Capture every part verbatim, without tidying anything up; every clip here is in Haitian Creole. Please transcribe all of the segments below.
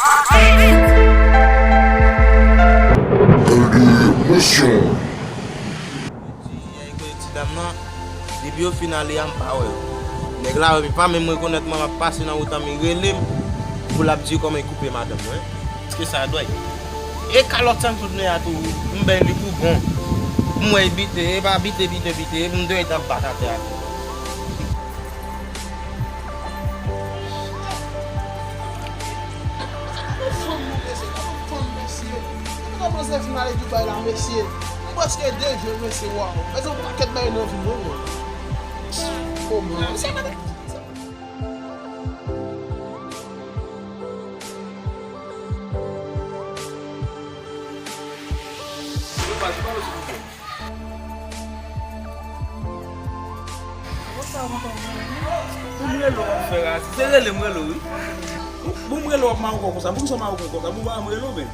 Ti dam nan, depi yo fin ale a, m pa wè yo. Nèg la, li pa menm rekonèt mwen, m ap pase nan wout la, men li rele m pou l ap di kòman li koupe madanm mwen. Èske sa dwèt? E kalòt sa m sot men a tou, m bay li pou bon. M wè li bite, e pa bite, bite, bite, m dwe t ap bat atè a. Fanm, mesye, fanm, mesye. Mwen kòmanse fin ale Dubai la, mesye. M prèske de je, mesye, waw. Mesye, yon pakèt bagay nan vi mwen, mwen. Kòman? Pou m rele w ap fè rasis. Se rele m rele w, wi. Pou m rele w ap mawon konsa. Poukisa w mawon konsa? Pou m rele w menm.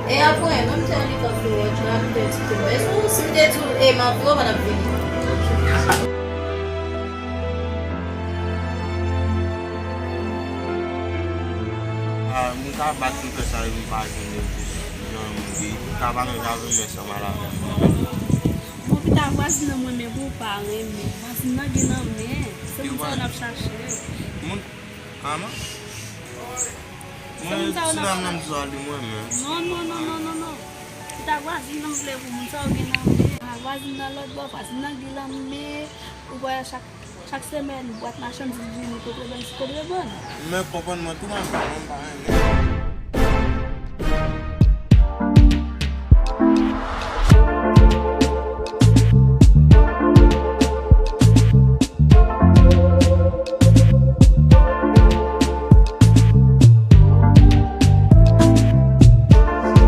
E apre, menm te annik an Florida, m te di tou, men si m te di w, e m ap vin, w pa t ap vini. Ah, m ka bat m fè sa, m pa jwenn yo jis jan m di. M ka pa menm ka vin ansanm avè m. Bon, pita vwazin nan mwen, men pou w pa renmen. Vwazin nan gen nan men. Se moun sa yo n ap chache. Moun, ama? Mwen, ti dam nan m di w a li mwen menm. Non, non, non, non, non, non. Pita vwazin nan vle pou moun sa yo gen nan men. Vwazin nan lòt bò, vwazin nan gen nan men. Ou wè chak, chak semèn, bwat machandiz vini kote bann, kote bann. Men konprann mwen tou, mwen pa, mwen pa renmen.